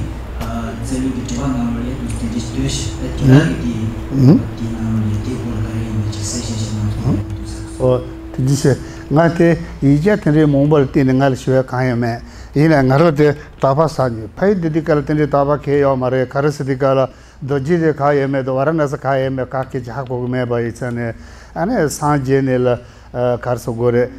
རྩ་ལུགས་ཀྱི་དྲི་བ་གནང་བ་ལས་འདུག་དེ་འདྲ་ཞིག་འདོད་ཤག་ད་དེ་ལ་གི་དེ་དེ་གནང་བ་ལས་དེ་སྐོར་ལ་ག་རེ་ཡིན་མིན་ཅིག་གསལ་བཤད་ཞིག་གནང་ཐུབ་ན་འདུག་ཟེར། ཨོ། དེ་འདྲ་ཞིག་ང་དེ་ཡིག་ཆ་དེ་འདྲའི་མང་པོ་ལ་བརྟེན་ནས་ང་ལ་ཞུ་བ་གང་ཡང་མེད། ཡིན་ནའི་ང་རང་དེ་དོགས་པ་ཟ་མྱོང་། ཕ་ཡུལ་འདི་དུས་སྐབས་ལ་དེ་འདྲའི་དོགས་པ་གང་ཡང་ཡོད་མ་རེད། ག་རེ་ཟེར་དུས་སྐབས་ལ་རྡོ་རྗེ་གདན་གང་ཡོད་མེད་དང་ཝཱ་ར་ཎ་སི་གང་ཡོད་མེད་ག་གེ་ཅིག་ཧ་གོ་གི་མེད་པ་ཡིན་ཙང་ནས། ཨ་ནི་སངས་རྒྱས་ནས་ལ་ཨ་ག་རེ་ཟེར་དགོས་རེད།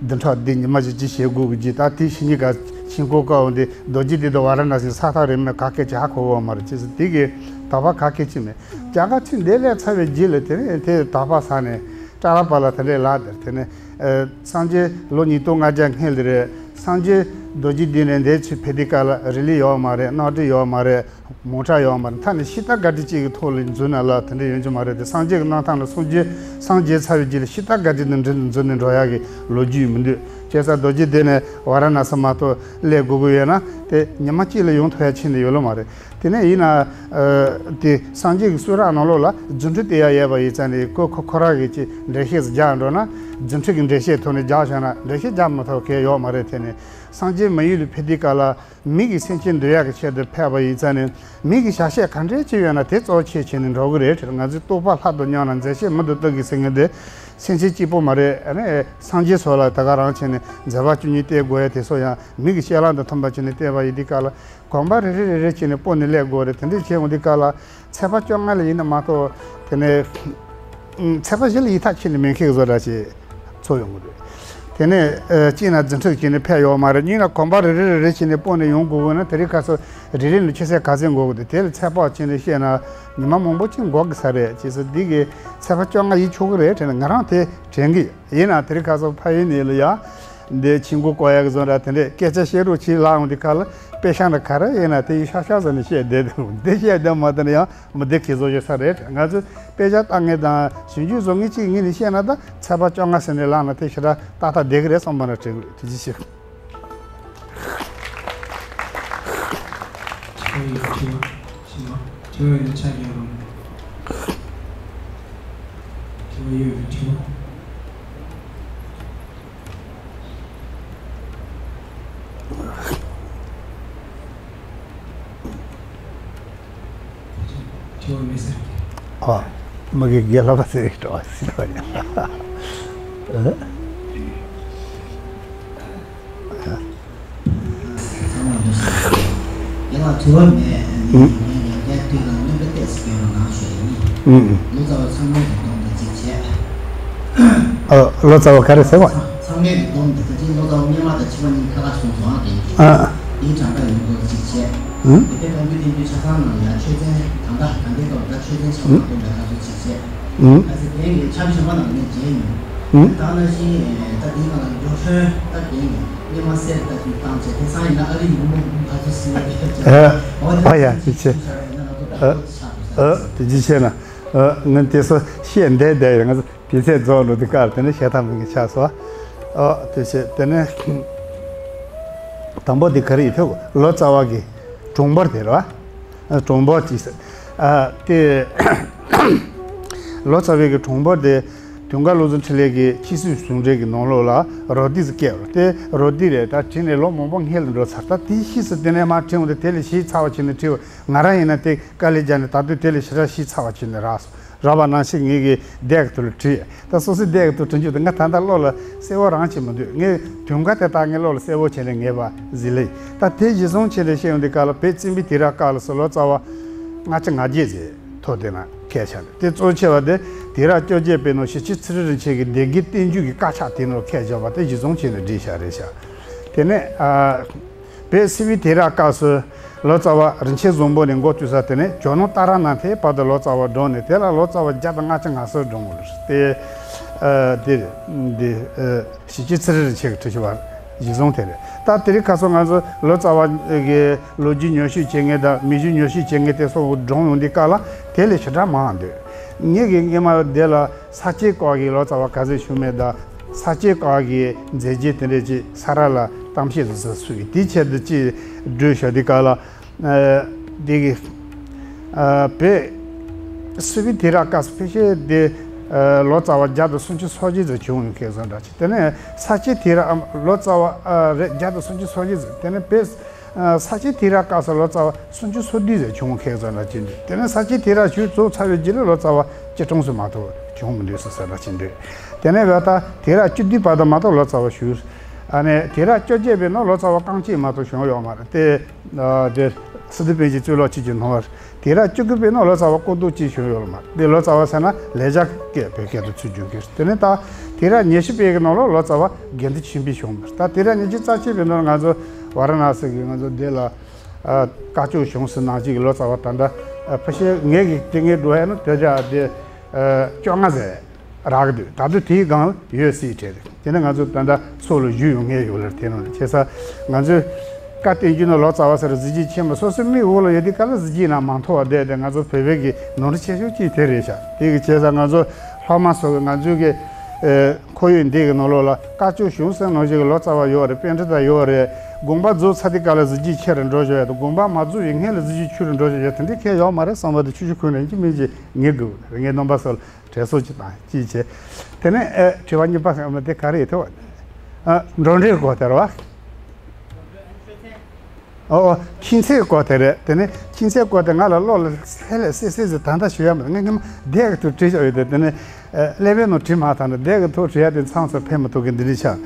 བདུན་ཕྲག་འདི་ཉི་མ་བཞི་བཅུ་ཞེ་དགུ་གི་རྗེས་ད་དེ་ཕྱི་ཉིན་ག་ཕྱིན་གོ་སྐབས་འདི་རྡོ་རྗེ་གདན་དང་ཝཱ་ར་ཎ་སི་ས་ཐག་རིང་མེད་ག་གེ་ཅིག་ཧ་གོ་གི་མ་རེད། ཅེས་ཟེར་དེ་གི་དོགས་པ་ག་གེ་ཅིག་མེད། རྒྱ་གར་ཆེན་འདི་སླེབས་ཚར་བའི་རྗེས་ལ་དེ་ནས་དེ་དོགས་པ་ཟ་ནས་ཀྲ་ལ་པ་ལ་དེ་འདྲའི་ལབ་དེར་དེ་ནས། ཨ་སངས་རྒྱས་ལོ་ཉིས་སྟོང་ལྔ་བརྒྱ་སྔོན་ལ་རེད། སངས་རྒྱས་རྡོ་རྗེ་གདན་ནས་འདིར་ཕེབས་དུས་སྐབས་ལ་རི་ལི་ཡོད་མ་རེད། གནམ་གྲུ་ཡོད་མ་རེད། མོ་ཊ་ཡོད་མ་རེད། མཐའ་ནས་ཤིང་རྟ་སྒ་ཁྲི་གཅིག་གི་ཐོག་ལ་འཛུལ་ན་ལ་དེ་འདྲ་ཡོང་རྒྱུ་མ་རེད་དེ། སངས་རྒྱས་ཀྱི་གནང་ཐང་ལ་སངས་རྒྱས་སངས་རྒྱས་ཚར་བའི་རྗེས་ལ་ཤིང་རྟ་སྒ་ཁྲི་འདི་འཛུལ་འཛུལ་ནས་འགྲོ་ཡག་གི་ལོ་རྒྱུས་མི་འདུག་བྱས་ཙང་རྡོ་རྗེ་གདན་ནས་ཝཱ་ར་ཎ་སི་མ་གཏོགས་སླེབས་དགོས་ཀྱི་ཡོད་ན་དེ་ཉི་མ་གཅིག་ལ་ཡོང་ཐུབ་ཡ་ཕྱིན་ནས་ཡོད་ལོ་མ་རེད། དེ་ནས་ཡིན་ན། ཨ་དེ་སངས་རྒྱས་ཀྱི་གསུང་རབ་ནང་ལོགས་ལ་རྫུ་འཕྲུལ་སྟོན་ཡ་ཡོད་པ་ཡིན་ཙང་ནས་ཁོ་ཁོ་ཁོ་རང་གིས་ཅིག་འགྲེལ་བཤད་རྒྱག་འགྲོ་ན་རྫུ་འཕྲུལ་གྱི་འགྲེལ་བཤད་ཐོག་ནས་རྒྱག་བཞག་ན་འགྲེལ་བཤད་རྒྱག་མི་ཐུབ་མཁན་ཡོད་མ་རེད། དེ་ནས་སངས་རྒྱས་མི་ཡུལ་ལ་ཕེབས་དུས་སྐབས་ལ་མི་གི་སེམས་ཅན་འདུལ་ཡག་གི་ཆེད་དུ་ཕེབས་པ་ཡིན་ཙང་ནས་མི་གི་བྱ་བྱེད་ག་འདྲས་ཅིག་ཡོད་ན་དེ་གཙོ་ཆེ་བྱས་ནས་འགྲོ་གི་རེད། ང་ཚོས་རྟོགས་པ་ལྷ་དང་མཉམ་ན་མཛད་བྱེད་མི་དང་བསྟུན་གྱི་ཟེར་མཁན་དེ་སེམས་ཅན་གཅིག་པོ་མ་རེད། ཨ་ནི་སངས་རྒྱས་སོགས་ལ་ད་ག་རང་བྱས་ནས་མཛད་པ་བཅུ་གཉིས་བསྟན་དགོས་ཡ་དེ་སོགས་ཡང་མི་གི་བཤད་ལམ་དང་མཐུན་པ་བྱས་ནས་བསྟན་པ་ཡིན་དུས་སྐབས་ལ། གོམ་པ་རེ་རེ་རེ་རེ་བྱས་ནས་སྤོ་ནས་སླེབས་དགོས་རེད། དེ་འདྲ་བྱས་འོང་དུས་སྐབས་ལ་ཚེས་པ་བཅོ་ལྔ་ལ་ཡིན་ན་མ་གཏོགས་དེ་ནས་ཚེས་པ་བཞི་ལ་ཡིག་ཐག་ཆོད་ནས་མེད་མཁན་བཟོ་འདྲ་ཞིག་ཚོར་ཡོང་གི་རེད། དེ་ནས་ཨ་གཅིག་ན་རྫུ་འཕྲུལ་བྱས་ནས་ཕེབས་ཡོད་མ་རེད། གཉིས་ན་གོམ་པ་རེ་རེ་རེ་རེ་བྱས་ནས་སྤོ་ནས་ཡོང་དགོས་དགོས་ན་དེ་རིང་ཁ་སང་རེ་རེ་ལ་ཆུ་ཚོད་ག་ཚོད་འགོར་གི་འདུག་དེ་ལ་ཚོད་དཔག་བྱས་ནས་བཤད་ན་ཉི་མ་མང་པོ་ཅིག་འགོར་གི་ས་རེད། བྱས་ཙང་འདི་གི་ཚེས་པ་བཅོ་ལྔ་ཡིན་ཆོག་གི་རེད་དྲན་ན་ང་རང་དེ་དྲན་གི་ཡོད། ཡིན་ན་དེ་རིང་ཁ་སང་ཕ་ཡུལ་ནས་ལ་ཡ། འདི་ཆིང་གུ་ཀོ་ཡ་གི་བཟོ་འདྲ་དེ་འདྲས་སྐད་ཆ་བཤད་རོགས་བྱེད་ལབ་འོང་དུས་སྐབས་ལ་དཔེ་ཤག་འདྲ་ག་རེ་ཡིན་ན་དེ་ཡི་ཤག་ཤག་ཟེར་ནས་བཤད་བསྡད་འདུག་འདི་བཤད་བསྡད་མ་ཐུབ་ན་ཡང་མི་བདེ་གི་བཟོ་ཞིག་ས་རེད། ང་ཚོས་དཔེ་ཆ་ལྟ་མཁན་དང་ཞིབ་འཇུག་བཟོ་མཁན་གཅིག་ངོས་ནས་བཤད་ན་ད་ཚེས་པ་བཅོ་ལྔ་ཟེར་ནས་ལབ་ན་དེ་ཞེ་དྲག་ཏག་ཏག་བསྡད་ཀྱི་རེད་བསམ་པ་འདྲ་དྲན་གི་རེད། ཐུགས་རྗེ་ཆེ། དྲི་བ་ཡོད་དྲི་བ། དྲི་བ་ཡོད་ན་ཆ་རྒྱག་རོགས། དྲི་བ་ཡོད་རེད་དྲི་བ། དྲི་བ་མེད་ཟེར། ཨ། མ་གི་དགེ་ལྷ་པ་ཟེར་གི་འགྲོ་བ་ཟེར་བ་ཡིན། ཨ། ཚང་མ་འདུག་ཟེར། ཡང་ལ་དྲི་བ་མེད། ཨ་ནི་ངས་ཡང་བསྐྱར་དུས་དང་རྣམ་པ་ཏོག་ཙམ་སྐྱོན་རོགས་གནང་ཞུ་ཡ་ཡིན། ཨུ། ལོ་ཙཱ་བ་ཚང་མས་ཀྱི་སྡོམ་དང་གཅིག་བྱས། ཨ། ལོ་ཙཱ་བ་ག་རེ་ཟེར་བ། ཚང་མས་ཀྱི་སྡོམ་དང་ད་ཅི་ལོ་ཙཱ་བ་སྔོན་མ་དང་ཕྱི་མ་གཉིས་ཁ་ཁ་གསུངས་སོང་ཨ། དེ་ཡིན། དེའི་གྲངས་ཀ་ཡོང་དགོས་གཅིག་བྱས། ཨུ། དེ་དོན་དུ་དེང་དུས་ཆ་ཚང་ནང་ཡང་ཆོས་ཚན་ད་ལྟ་ད་ལྟའི་ཐོག་ད་ཆོས་ཚན་ཆ་ཚང་སྟོན་པའི་ཁ་ཚུལ་ཅིག་བྱས། ཨུ། ཨ་ཙི་དེང་གི་ཆབ་གཞན་པ་ནང་ནས་མཇལ་མྱོང་། ཨུ། ད་ནང་བཞིན་ད་དེའི་ནང་ལ་འགྲོ་ཁྲོན་ད་དེང་གི་སྙེ་མ་གསེར་ད་དུས་བཏང་བྱས་དེང་སང་ཡིན་ན་ཨ་རི་ཡུལ་མོ་ཁ་ཚུལ་སྲིད་ཡ་དེ་ཨ་ཨ་ཡ་ཅི་བྱས། ཨ་ཨ་དེ་ཅི་བྱས་ན་ཨ་ངན་དེ་སོ་ཤེས་འདས་བསྡད་ཡོད་ང་ཚོ། དེ་ཚེ་རྫོགས་འགྲོ་དུས་སྐབས་དེ་ནས་ཞེ་ཐག་མིན་གྱི་ཆགས་སོ། ཨོ་དེ་བྱས་དེ་ནས་དང་པོ་དེ་ག་རེ་ཡིན་ཐོས་ལོ་ཙཱ་བ་གི་གྲོང་འབོར་དེ་རེད་བ། གྲོང་འབོར་གྱིས་ཨ་དེ་ལོ་ཙཱ་བའི་གི་གྲོང་འབོར་དེ་དུང་དཀར་བློ་བཟང་འཕྲིན་ལས་ཀྱི་ཕྱིས་སུ་ཟུང་འབྲེལ་གྱི་ནང་ལོགས་ལ་རོ་ཏི་ཟིག་བཀལ་བ་དེ་རོ་ཏི་རེད། ད་བྲིས་ནས་ལོ་མང་པོ་སྔས་ལ་འགྲོ་ཚར། ད་དེའི་ཕྱིས་སུ་དེ་ནས་མར་བྲིས་འོང་དེ་དེ་ལས་ཞིབ་ཚགས་པ་བྱས་ནས་བྲིས་པ་ང་རང་ཡིན་ན་དེ་དཀའ་ལས་བརྒྱབ་ནས་ད་དུང་དེ་ལས་ཞེ་དྲག་ཞིབ་ཚགས་པ་བྱས་ནས་རག་སོང་། རག་པ་ནང་བཞིན་ངེད་ཀྱིས་སྡེ་གི་ཐོག་ལ་བྲིས། ད་སོ་སོའི་སྡེ་གི་ཐོག་བྲིས་རྒྱུ་དེ་ང་ད་ལྟ་བློ་ལ་གསལ་བོ་རང་བྱེད་མི་འདུག་ངས་དུས་འགའ་དེ་དག་ངའི་བློ་ལ་གསལ་བོ་བྱས་ནས་ངེས་པ་ཟིག་ལས། ད་དེ་གཞི་བཟུང་བྱས་ནས་བཤད་ཡོང་དུས་སྐབས་ལ་བོད་བཙན་པོའི་དུས་རབས་སྐབས་ལ་སོགས་ལོ་ཙཱ་བ་ལྔ་བཅུ་ང་བརྒྱད་ཟེར་ཐོ་དེ་ན་ཁས་བཞག་ནས་དེ་གཙོ་ཆེ་བ་དེ་དུས་རབས་བཅོ་བརྒྱད་པའི་ནང་ཞི་བྱེད་ཚེ་རིང་རིན་ཆེན་གྱི་སྡེ་དགེ་བསྟན་འགྱུར་གྱི་དཀར་ཆག་དེའི་ནང་ཁས་བཞག་པ་དེ་གཞི་བཟུང་བྱས་ནས་བྲིས་བཞག་རེད་བཞག་དེ་ནས་ཨ། བོད་སིལ་བུའི་དུས་རབས་སྐབས་སུ་ལོ་ཙཱ་བ་རིན་ཆེན་བཟང་པོ་ནས་འགོ་བཙུགས་ས་དེ་ནས་ཇོ་ནང་ཏཱ་ར་ནཱ་ཐའི་བར་དུ་ལོ་ཙཱ་བ་བགྲངས་ནས་དེ་ལ་ལོ་ཙཱ་བ་བརྒྱ་དང་ལྔ་བཅུ་ང་གསུམ་བགྲངས་ཡོད་རེད་དེ། ཨ་དེ་དེ་ཨ་ཞི་བྱེད་ཚེ་རིང་རིན་ཆེན་གྱིས་བྲིས་པ་གཞི་བཟུང་དེ་རེད། ད་དེ་རིང་ཁ་སང་ང་ཚོ་ལོ་ཙཱ་བ་གི་ལོ་རྒྱུས་ཉམས་ཞིབ་བྱེད་མཁན་དང་མི་རྒྱུད་ཉམས་ཞིབ་བྱེད་མཁན་དེ་ཚོ་བགྲངས་ཡོང་དུས་སྐབས་ལ་དེ་ལས་ཞེ་དྲག་མང་བ་འདུག་ངེད་ཀྱིས་སྔས་མ་དེ་ལ་ས་སྐྱའི་སྐོར་གྱི་ལོ་ཙཱ་བ་ག་ཚོད་བྱུང་མེད་དང་། ས་སྐྱའི་སྐོར་གྱི་མཛད་རྗེས་དེ་འདྲས་ཅིག་ས་ར་ལ་གཏམ་བཤད་ཟིག་ཟིག་སུ་ཡིས་དེའི་ཆེད་དུ་ཅིག་བསྒྲུབས་བཞག་དུས་སྐབས་ལ། ཨ་དེ་གི་ཨ་བོད་སིལ་བུའི་དུས་རབས་སྐབས་སུ་ཕལ་ཆེར་དེ་ཨ་ལོ་ཙཱ་བ་བརྒྱ་དང་སུམ་ཅུ་སོ་བརྒྱད་ཙམ་བྱུང་ཡོད་མཁན་བཟོ་འདྲ་ཅིག་དེ་ནས་ས་སྐྱའི་དུས་རབས་ཨ་ལོ་ཙཱ་བ་ཨ་རེད་བརྒྱ་དང་སུམ་ཅུ་སོ་བརྒྱད་ཙམ་དེ་ནས་བོད། ཨ་ས་སྐྱའི་དུས་རབས་སྐབས་སུ་ལོ་ཙཱ་བ་སུམ་ཅུ་སོ་བདུན་ཙམ་བྱུང་མཁན་ཙམ་ར་ཅིག་འདུག་དེ་ནས་ས་སྐྱའི་དུས་རབས་བྱུང་རྫོགས་ཚར་བའི་རྗེས་ལ་ལོ་ཙཱ་བ་ཆིག་སྟོང་ཙམ་མ་གཏོགས་བྱུང་མི་འདུག་ཟེར་ས་ར་ཅིག་འདུག་དེ་ནས་བ་ད་དུས་རབས་བཅུ་བདུན་བར་དུ་མ་གཏོགས་ལོ་ཙཱ་བ་བྱུང་། ཨ་ནས་དུས་རབས་བཅོ་བརྒྱད་པའི་ནང་ལོ་ཙཱ་བ་རྐང་གཅིག་མ་གཏོགས་བྱུང་ཡོད་མ་རེད་དེ། ཨ་དེ་སི་ཏུ་པཎ་ཆེན་གཙུག་ལག་ཁྱེད་ཀྱིས་གནང་བ་རེད། དུས་རབས་བཅུ་དགུ་པའི་ནང་ལོ་ཙཱ་བ་སྐོར་དུ་གཅིག་བྱུང་ཡོད་ལ་མ་རེད། དེ་ལོ་ཙཱ་བ་ཟེར་ན་ལེགས་སྦྱར་སྐད་བོད་སྐད་དུ་ཚུར་བསྒྱུར་མཁན་རེད། དེ་ནས་ད་དུས་རབས་ཉི་ཤུ་པའི་གི་ནང་ལོ་ལོ་ཙཱ་བ་དགེ་འདུན་ཆོས་འཕེལ་བྱུང་བ་རེད། ད་དུས་རབས་ཉི་ཤུ་རྩ་གཅིག་པའི་ནང་ང་ཚོ་ཝཱ་ར་ཎ་སི་གི་ང་ཚོ་འདི་ལ་ཨ་བཀའ་ཆོས་བྱུང་ཟེར་ནང་བཞིན་གྱི་ལོ་ཙཱ་བ་ད་ལྟ་ཨ་ཕལ་ཆེར་ངེད་ཀྱི་དེ་ངའི་འགྲོ་ཡ་ནི་དེ་འདྲ་དེ་ཨ་བཅོ་ལྔ་ཟེར། རག་གི་འདུག་ད་དུང་དེའི་སྒང་ཡོད་སྲིད་དྲན། དེ་ནས་ང་ཚོ་ད་ལྟ་ཚོགས་ལ་བཞུགས་ཡོང་མཁན་ཡོད་ལ་དེ་ནང་བྱས་ས་ང་ཚོས་བཀའ་བསྟན་འགྱུར་ནང་ལོ་ཙཱ་བ་ཟེར་གཟི་བརྗིད་ཆེན་པོ་སོ་སོའི་མིག་འོག་ལ་ཡོད་དུས་སྐབས་ལ་གཟི་བརྗིད་ནང་མ་མཐོང་བ་བསྡད་དེ་ང་ཚོ་བོད་པའི་གི་ནོར་འཁྲུལ་ཆེ་ཤོས་གཅིག་དེ་རེད་ཤག་དེ་གི་བྱས་ས་ང་ཚོ་སློབ་མ་ཚོ་གི་ང་ཚོའི་གི་ཨེ་ཁོར་ཡུག་འདི་གི་ནང་ལོགས་ལ་བཀའ་ཆོས་གཞུང་གསུམ་ནང་བཞིན་གི་ལོ་ཙཱ་བ་ཡོད་རེད། པཎྜི་ཏ་ཡོད་རེད། དགོངས་པ་རྫོགས་ཚར་དུས་སྐབས་ལ་གཟི་བརྗིད་ཆེ་རུ་འགྲོ་བཞིན་ཡོད་དེ་དགོངས་པ་མ་རྫོགས་པའི་སྔོན་ལ་གཟི་བརྗིད་ཆེ་རུ་འགྲོ་བཞིན་ཡོད་དེ་འདྲའི་ཁྱད་ཡོད་མ་རེད་བསམ་པ་དེ་ཆུ་ཆུ་ཁུངས་ནས་ཅི་མིན་ཅི་ངེས་དགོས་རེད། ངའི་རྣམ་པ་སོགས་ལ། དྲན་གསོ་ཅིག་དང་ཅིག་བྱས། དེ་ནས་ཨེ་དྲི་བ་གཉིས་པ་ཟེར་བ་དེ་ག་རེ་ཡིན་ཐུབ་བ། ཨ་འགྲོ་གྲོན་སྐོར་དེ་རེད་བ། ཨོ་ཨོ་ཁྱིམ་མཚེས་སྐོར་དེ་རེད། དེ་ནས་ཁྱིམ་མཚེས་སྐོར་དེ་ང་ལ་བློ་ལ་ལྷོད་ལྷོད་སེ་སེ་ཟེར་ད་ལྟ་ཞུ་ཡ་མེད། ངས་སྔོན་མ་སྡེ་གི་ཐོག་བྲིས་བཞག་ཡོད་དེ། དེ་ནས་ཨེ་ཀླད་པའི་ནང་བྲིས་མ་ཐག་ནས་སྡེ་གི་ཐོག་བྲིས་ཡ་དེ་མཚམས་སུ་ཕན་མི་ཐོགས་གི་འདི་འདྲ་ཆགས།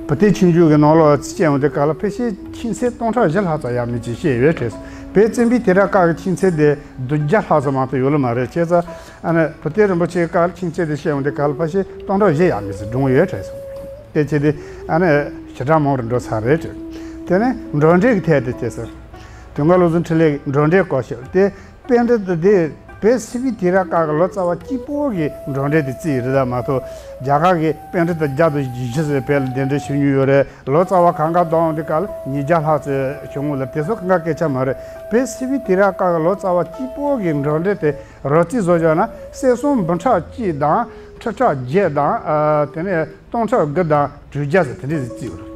བུ་སྟོན་ཆོས་འབྱུང་གི་ནང་ལོགས་སྐྱེལ་འོང་དེ་ག་ལ་ཕལ་ཆེར་ཁྱིམ་མཚེས་སྟོང་ཕྲག་བཞི་ལྷག་ཙམ་ཡར་མར་ཅིག་བཤད་ཡོད་དྲན་སོང་། བོད་བཙན་པོའི་དུས་རབས་སྐབས་ཀྱི་ཁྱིམ་མཚེས་དེ་བདུན་བརྒྱ་ལྷག་ཙམ་མ་གཏོགས་ཡོད་ལ་མ་རེད། བྱས་ཙང་། ཨ་ནི་བུ་སྟོན་རིན་པོ་ཆེའི་སྐབས་ལ་ཁྱིམ་མཚེས་དེ་བཤད་འོང་དུས་སྐབས་ལ་ཕལ་ཆེར་སྟོང་ཕྲག་བཞི་ཡར་མར་ཟིག་བགྲངས་ཡོད་དྲན་སོང་། དེ་བྱས་ཏེ་ཨ་ནི་ཞེ་དྲག་མང་རུ་འགྲོ་ཚར་རེད་དྲན། དེ་ནས་འགྲོ་གྲོན་གྱི་ཐད་དུ་བྱས་ཙང་། དུང་དཀར་བློ་བཟང་འཕྲིན་ལས་ཀྱིས་འགྲོ་གྲོན་སྐོར་བཤད་དེ། པཎྜི་ཏ་དེ་བོད་སིལ་བུའི་དུས་རབས་སྐབས་ཀྱི་ལོ་ཙཱ་བ་གཅིག་པོ་གི་འགྲོ་གྲོན་དེ་བརྩིས་རེད་ད་མ་གཏོགས། རྒྱ་གར་གྱི་པཎྜི་ཏ་བརྒྱ་དང་བཞི་བཅུ་ཙམ་བོད་ལ་གདན་འདྲེན་ཞུས་མྱོང་ཡོད་རེད། ལོ་ཙཱ་བ་གང་ག་བསྡོམས་འོང་དུས་སྐབས་ལ་ཉིས་བརྒྱ་ལྷག་ཙམ་བྱུང་ཡོད་ལ། དེ་ཚོ་གང་ག་སྐད་ཆ་མ་རེད། བོད་སིལ་བུའི་དུས་རབས་སྐབས་ཀྱི་ལོ་ཙཱ་བ་གཅིག་པོ་གི་འགྲོ་གྲོན་དེ་རོ་རྩིས་བཟོ་བཞག་ན་གསེར་སྲང་འབུམ་ཕྲག་གཅིག་དང་ཁྲི་ཕྲག་བརྒྱད་དང་། ཨ་དེ་ནས་སྟོང་ཕྲག་དགུ་དང་དྲུག་བརྒྱ་ཟེར་དེ་འདྲས་ཟེར་བརྩིས་ཡོད་རེད།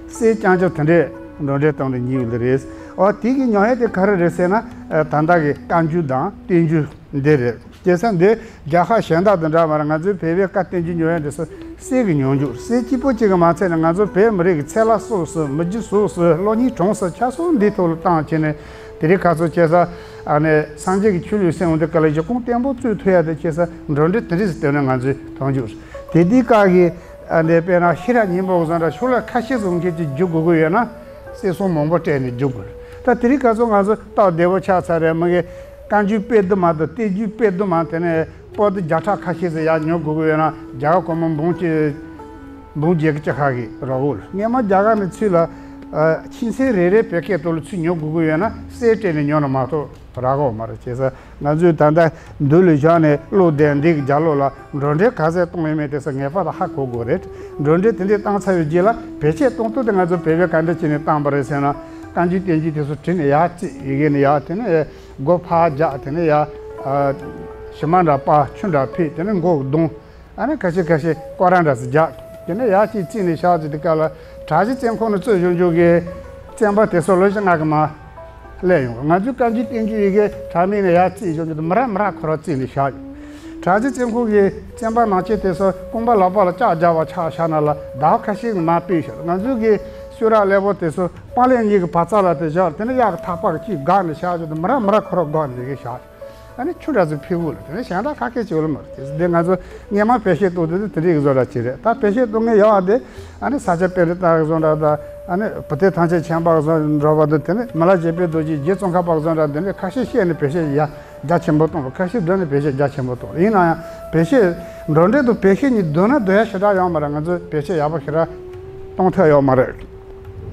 གསེར་རྐྱང་རྐྱང་དེ་འདྲས་འགྲོ་གྲོན་བཏང་ནས་ཉོས་ཡོད་ལེ་རེད། ཨོ་དེ་གི་ཉོ་ཡ་དེ་ག་རེ་རེད་ཟེར་ན། ཨ་ད་ལྟ་གི་བཀའ་འགྱུར་དང་བསྟན་འགྱུར་འདི་རེད། བྱས་ཙང་འདི་རྒྱལ་ཁབ་གཞན་དག་དང་འདྲ་མ་རེད། ང་ཚོའི་བོད་པའི་བཀའ་བསྟན་འགྱུར་ཉོ་ཡ་འདི་ཚོ་གསེར་གྱི་ཉོ་རྒྱུ། གསེར་གཅིག་པོ་གཅིག་གིས་མ་ཚད་ནས་ང་ཚོ་བོད་མི་རིགས་ཀྱི་ཚེ་བླ་སྲོག་ཟེར། མི་རྒྱུ་གཟུགས་ཟེར། གློག་བརྙན་གྲངས་ཟེར། ཆ་ཚང་འདིའི་ཐོག་ལ་བཏང་བྱས་ནས་དེ་རིང་ཁ་སང་བྱས་ཙང་ཨ་ནི་སངས་རྒྱས་ཀྱི་ཆོས་ལུགས་ཟེར་འོང་དུས་སྐབས་ལ་གཞི་ཁུངས་བརྟན་པོ་བཙུགས་ཐུབ་ཡ་དེ་བྱས་ཙང་འགྲོ་གྲོན་དེ་འདྲས་ཟེར་བཏོན་ནས་ང་ཚོས་མཐོང་རྒྱུ་རེད། དེ་དུས་སྐབས་ཀྱི་ཨ་ནི་དཔེར་ན་ཤེས་རབ་སྙིང་པོ་བཟོ་འདྲ་ཤོག་ལྷེ་ཁ་ཤས་ཙམ་མཁན་ཅིག་བསྒྱུར་དགོས་ཀྱི་ཡོད་ན་གསེར་སྲང་མང་པོ་སྤྲད་ནས་བསྒྱུར་དགོས་རེད། ད་དེ་རིང་ཁ་སང་ང་ཚོ་སྟབས་བདེ་པོ་ཆགས་ཚར་རེད། མི་གི་བཀའ་འགྱུར་དཔེ་བསྡུར་མ་དང་བསྟན་འགྱུར་དཔེ་བསྡུར་མ། དེ་ནས་པོ་ཏི་བརྒྱ་ཕྲག་ཁ་ཤས་ཙམ་ཡར་ཉོ་དགོས་ཀྱི་ཡོད་ན་རྒྱ་གར་སྒོར་མོ་འབུམ་གཅིག་འབུམ་བརྒྱད་ཀྱི་ཅི་ཁ་གི་རོགས་འོས། སྔོན་མ་རྒྱ་གར་ནས་ཚུར་ལ་ ཨ། ཁྱིམ་ཚང་རེ་རེ་བོད་སྐད་ཐོག་ལ་ཚུར་ཉོ་དགོས་ཀྱི་ཡོད་ན་གསེར་སྤྲད་ནས་ཉོ་ན་མ་གཏོགས་རག་གི་མ་རེད། བྱས་ཙང་ང་ཚོས་ད་ལྟ་མདུན་ལ་བཞག་ནས་ཀློག་བསྡད་འདི་གི་རྒྱབ་ལོགས་ལ་འགྲོ་གྲོན་ག་ཚད་གཏོང་ཡོད་མེད་དེ་ཚོ་ངེས་པར་དུ་ཧ་གོ་དགོས་རེད། འགྲོ་གྲོན་དེ་འདྲས་བཏང་ཚར་བའི་རྗེས་ལ་བེད་སྤྱོད་གཏོང་སྟངས་དེ་ང་ཚོ་བོད་པའི་ག་འདྲ་བྱས་ནས་བཏང་པ་རེད་ཟེར་ན། བཀའ་འགྱུར་བསྟན་འགྱུར་དེ་ཚོ་བྲིས་ནས་ཡར་བརྩིགས། ཡི་གེ་ནས་ཡར། དེ་ནས་སྒོ་ཕར་རྒྱག། དེ་ནས་ཡར། ཨ། ཞུན་མ་འདྲ་སྤར། ཆུ་འདྲ་ཕུལ། དེ་ནས་མགོ་བརྡུང་། ཨ་ནི་ཁ་ཤས་ཁ་ཤས་སྐོར་ར་འདྲ་ཟིག་རྒྱག། དེ་ནས་ཡར་ཅིག་བརྩིགས་ནས་བཞག་ཅིག་དེ་ག་ལ་གྲྭ་བཞི་བཙོན་ཁང་ནས་བཙོན་བཞུགས་བཞུགས་གི་བཙོན་པ་དེ་ཚོ་ལོ་བཞི་ལྔ་གི་མ་སླེབས་ཡོང་། ང་ཚོའི་བཀའ་འགྱུར་བསྟན་འགྱུར་ཡི་གེ་དྲ་མིག་ནས་ཡར་བརྩིགས་བཞག་རྒྱུ་དེ་མི་རག་མི་རག་ཁོ་རང་བརྩིགས་ནས་བཞག་ཡོད། གྲྭ་བཞི་བཙོན་ཁང་གི་བཙོན་པ་ནང་ཆེན་དེ་ཚོ་རྐང་པ་ལག་པ་ལ་ལྕགས་རྒྱག་པ་ཆགས་བཞག་ན་ལ་ཟླ་བ་ཁ་ཤས་ནས་མར་ཕུད་བཞག་ང་ཚོའི་གི་གསོལ་རས་སླེ་པོ་དེ་ཚོ་པང་ལེབ་གཉིས་ཀྱི་བར་རྩ་ལ་དེ་བཞག་དེ་ནས་གཡག་གི་ཐག་པ་གཅིག་བསྒགས་ནས་བཞག་རྒྱུ་དེ་མི་རག་མི་རག་ཁོ་རང་བསྒགས་ནས་ཡི་གེ་བཞག་ཨ་ནི་ཆུ་འདྲ་ཚོ་ཕུལ་དགོས་ལ། དེ་ནས་གཞན་དག་ཁ་སྐད་ཅིག་ལ་མ་རེད། དེ་འདི་ང་ཚོ་སྔས་མ་བེད་སྤྱོད་གཏོང་དུས་དེ་འདྲའི་བཟོ་འདྲ་ཅིག་རེད། ད་བེད་སྤྱོད་གཏོང་མཁན་ཡོད་པ་དེ་ཨ་ནི་ས་སྐྱ་པཎྜི་ཏ་བཟོ་འདྲ་དང་། ཨ་ནི་བུ་སྟོན་ཐམས་ཅད་མཁྱེན་པ་བཟོ་འདྲ་བ་དང་། དེ་ནས་མི་ལ་བཞད་པའི་རྡོ་རྗེ་རྗེ་ཙོང་ཁ་པ་བཟོ་འདྲ། འདི་འདྲའི་ཁ་ཤས་བཤད་ནས་བེད་སྤྱོད་ཡ་རྒྱ་ཆེན་པོ་གཏོང་རེད། ཁ་ཤས་བསྡུས་ནས་བེད་སྤྱོད་རྒྱ་ཆེན་པོ་གཏོང་རེད། ཡིན་ན་ཡང་བེད་སྤྱོད་འགྲོ་གྲོན་དང་བེད་སྤྱོད་གཉིས་བསྡུས་ན་བསྡུ་ཡ་ཞེ་དྲག་ཡོད་མ་རེད། ང་ཚོས་བེད་སྤྱོད་ཡག་པོ་ཞེ་དྲག་གཏོང་ཐུབ་ཡོད་མ་རེད།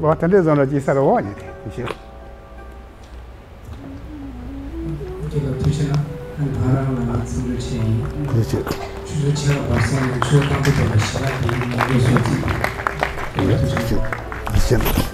འོ་དེ་འདྲའི་བཟོ་འདྲ་ཅིག་ཟེར་འོ་ཉེ་དེ་དེ་བཞིན། ཁྱེད་ལ་ཐུགས་རྗེ་གནང་། ཨ་ནི་ཕ་རང་ལ་ང་འཚམས་འདྲི་བྱས་ཡིན། ཐུགས་རྗེ་ཆེ། ཆུ་ཚོད་ཕྱེད་ཀ་བར་སོང་ནས་ཆུ་ཚོད་རྐང་པའི་ཐོག་ལ་ཞལ་ལག་དེ་ཡིན་ནས་ངོ་སོ་བརྩིས། ཐུགས་རྗེ་ཆེ།